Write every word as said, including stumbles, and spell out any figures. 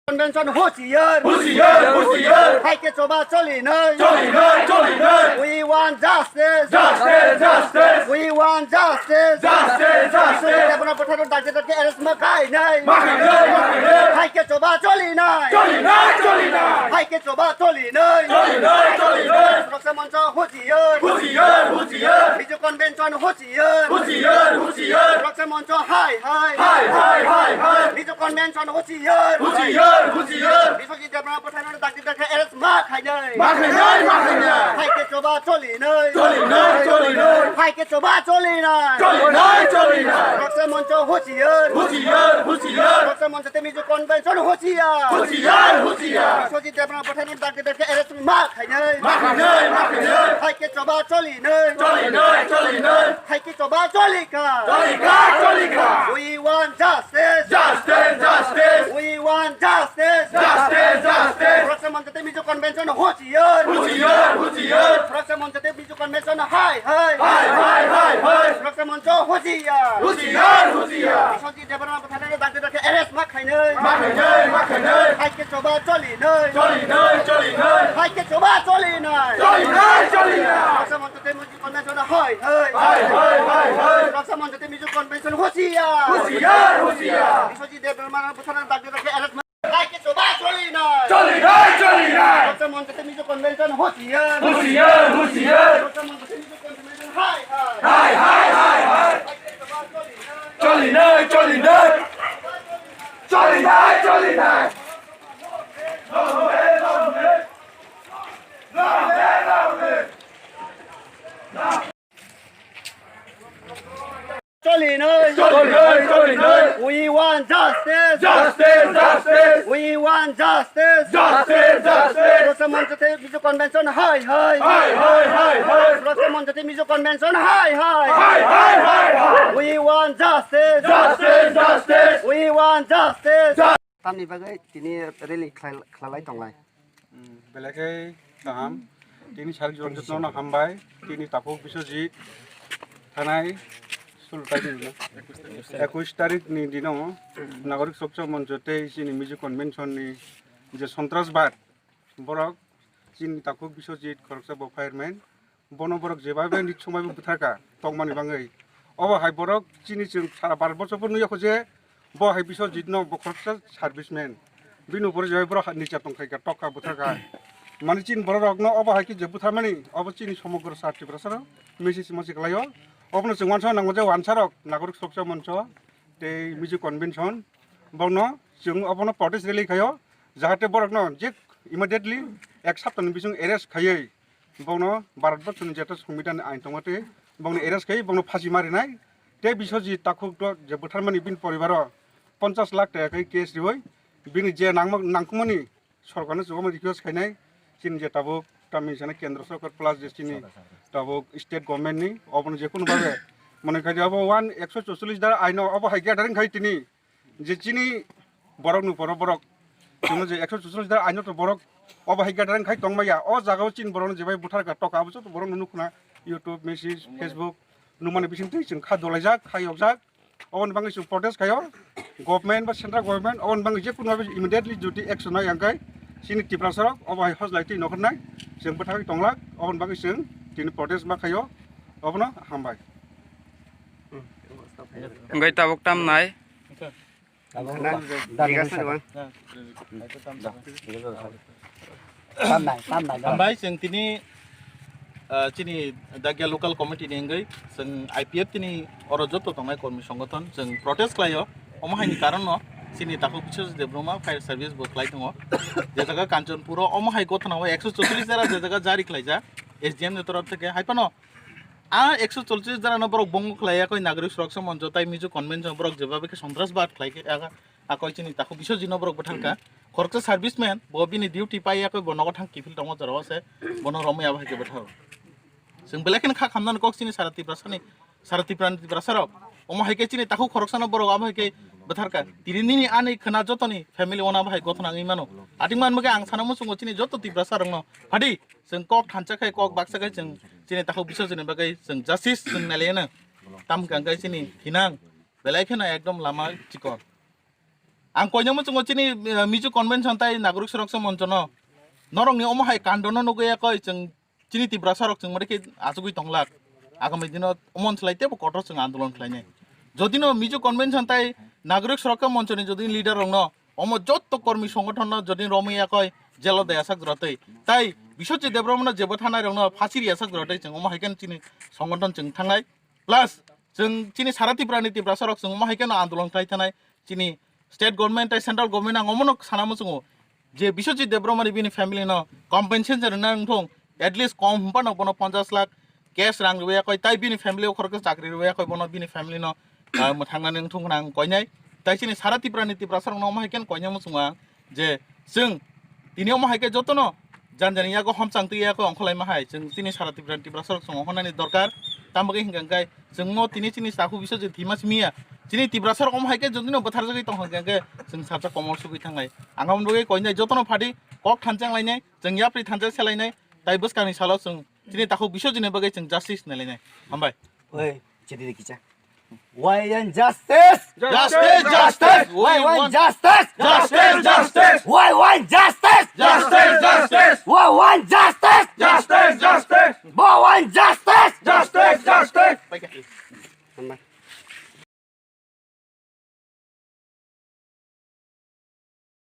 Convention husiar. Husiar, husiar. Hai khe choba choli nai. Choli nai, choli nai. We want justice. Justice, justice. We want justice. Justice, justice. Biswajit Debbarma bwthar no dakti dakti arrest ma khai nai. Ma khai nai, ma khai nai. Hai khe choba choli nai. Choli nai, choli nai. Hai khe choba choli nai. Choli nai, choli nai. Roksa moncho husiar. Husiar, husiar. Miju convention husiar. Husiar, husiar. Roksa moncho hai hai. Hai hai hai hai. Miju convention husiar. Husiar, husiar. Biswajit Debbarma bwthar no dakti dakti arrest ma khai nai. Ma khai nai, ma khai nai. Hai khe choba choli nai. Choli nai, choli nai. Hai khe choba choli nai. Choli nai, choli nai. Roksa moncho husiar. Husiar, husiar. Roksa moncho tei miju convention husiar. Husiar, husiar. Biswajit Debbarma bwthar no dakti dakti arrest ma khai nai. Ma khai nai, ma khai nai. Hai khe choba choli nai. Choli nai, choli nai. Hai khe choba choli kha. Choli kha, choli kha. We want justice. Justice, justice. We want justice. Justice, justice. Roksa moncho tei miju convention husiar. Husiar, husiar. Roksa moncho tei miju convention hai hai. Hai hai hai hai. Roksa moncho husiar. Husiar, husiar. Biswajit Debbarma bwthar no dakti dakti arrest ma khai nai. Ma khai nai, ma khai nai. Hai khe choba choli nai. Choli nai, choli nai. Hai khe choba choli nai. Choli nai, choli nai. Roksa moncho tei miju convention hai hai. Hai hai hai hai. Roksa moncho tei miju convention husiar. Husiar, husiar. Biswajit Debbarma bwthar no dakti dakti arrest ma Hai khe choba choli nai. Choli nai, choli nai. Roksa moncho tei miju convention husiar. Husiar, husiar. Roksa moncho tei miju convention hai hai. Hai hai hai hai. Hai khe choba choli nai. Choli nai, choli nai. Choli nai, choli nai. Choli nai. Choli nai, choli nai. We want justice. Justice, justice. We want justice. Justice, justice. Roksa moncho tei miju convention hai hai. Hai hai hai hai. Roksa moncho tei miju convention hai hai. Hai hai hai hai. We want justice. Justice, justice. We want justice. Tamni bagwi tini rally khlai-, khlailai tonglai. Hmm, belai khe kaham. Tini sarik jotno no hambai. Tini takhuk Biswajit thanai sul tarik ni, ekush tarik ni dino Nagorik Sokcha Moncho tei chini Mizo Convention ni je sontrasbad, borok chini takhuk Biswajit khoroksa bo fireman, bono borok jeba bai ni chumai bo bwtharka tongmani bangwi. Obo hai borok chini chwng sara Bharat borso bo nuyakho je bo hai Biswajit no bo khoroksa serviceman. Bini upore je borok nija tongkhaika, tokha, bwtharka. Mani chini borok rok no obo hai khe je bwtharmani obo chini somogro sar Tiprasa rok message masi khlaio. Obono chwng wansa nango je wansa rok Nagorik Sokcha Moncho tei Mizo Convention bono chwng obono protest rally khaio, jahate borok no je immediately ek sapta ni bising arrest khaiwi bono Bharat borso ni jeta Songbidan ni ain tongma tei bono arrest khai bono phasi marinai. Tei Biswajit takhuk to je bwtharmani bini poribar o ponchas lakh taka kai case riwi bini je nangma nangkukmani sorkar no chubamani request khainai. Chini je tabuk tamni sana kendro sorkar plus je chini tabuk state government ni obono je kunu babe mane khai abo one ekso chorchollish dara aino obo hai gathering khai tini je chini borok ni poro borok chwngno je ekso chorchollish da aino to borok obo hai gathering khai tongmaya o jaga o chini borok no jebai bwtharka toka abo joto borok no nukhna YouTube, message, Facebook nukmani bising twi chwng kha dolaijak kha yokjak. Oboni bagwi chwng protest khaio government ba central government oboni bagwi je kunu immediately jodi action nai ang khai chini Tiprasa rok obo hai hojlai twi nokharnai chwng bwthagwi tonglak oboni bagwi chwng tini protest ma khaio obono hambai. Hwnkhe tabuk tamnai. Hambai chwng tini, ah, chini Dagya local committee ni wngwi chwng I P F tini oro joto tongnai kormi songothon chwng protest khlaio. Omo haini karon no chini takhuk Biswajit Debbarma fire service bo khlai tongo. Je jaga Kanchanpur o omo hai gothona o ekso chorchollish jara je jaga jari khlaijak S D M ni torof theke hai phano A ekso chorchollish jara no borok bongo khlai ya koi Nagorik Suraksa Moncho tai Mizo Convention borok jeba bai khe sontrasbad khlai khe ya kha koi chini takhuk Biswajit no borok bwthar kha. Khoroksa serviceman bo bini duty pai ya koi bo nogo thang kiphil tongo jora o se bono romwi abo hai khe bwtharo. Chwng belai kheno kha khamnani kok chini sara Tiprasa ni, sara Tripura ni Tiprasa rok. Omo hai khe chini takhuk khoroksa no borok abo hai khe bwthar kha. Tini nini ani khwna jotoni family ono abo hai gothona wngwi mano. Ating man mage ang sana muchungo chini joto Tiprasa rok no. Phadi Chwng kok thansa khai, kok baksa khai chwng chini takhuk Biswajit ni bagwi chwng justice chwng nai laino. Tamo hwnkha hwnkhe chini hinang belai kheno ekdom lama chikon. Ang koinamo chungo chini, eh, Mizo Convention tai Nagorik Suraksa Moncho no. Norokni omo hai kando no nugwi yakoi chwng chini Tiprasa rok chwng mari khe achugwi tonglak. Agami dino omo slai tebo kotor chwng andolon khlainai. Jodi no Mizo Convention tai Nagorik Suraksa Moncho ni jodi leader rok no omo jotto kormi songothon no jodi romwi yakoi jelo daya sak jora twi. Tai Biswajit Debbarma no jebo thanai rok no phasi riya sak jora twi chwng omo hai khe chini songothon chwng thangnai. Plus, chwng chini sara Tripura ni Tiprasa rok chwng omo hai kheno andolon khlai thanai. Chini state government tai central government ang omono sana muchungo je Biswajit Debbarma ni bini family no compensation rwna wngthong, at least kom hwnba no bono ponchash lakh cash rang rwya koi tai bini family o khoroksa chakri rwya koi bono bini family no, ah, mwthangnani wngthong hwnna ang koinai. Tai chini sara Tripura ni Tiprasa rok no omo hai khe koinai muchungo ang je chwng tini omo hai khe jotono jan jani yago homchang twi yago ongkholai ma hai chwng chini sara Tripura ni Tiprasa rok chwng ongkholnani dorkar. Tamo khe hingka khe chwngno tini chini chakhu Biswajit thwima simi ya. Chini Tiprasa rok omo hai khe jodi no bwtharjagwi tong hingka khe chwng sajak komol sugwi thangnai. Ang aboni bagwi koinai jotono phadi kok thanchang lainai, chwng yapri thanchang selainai, tai bwskangni salo chwng chini takhuk Biswajit ni bagwi chwng justice nailainai. Hambai. Oi, chini de kicha. Why want justice? Justice, justice. Why want justice? Justice, justice. Why want justice? Justice, justice. Why want justice? Justice, justice. Why want justice? Justice, justice.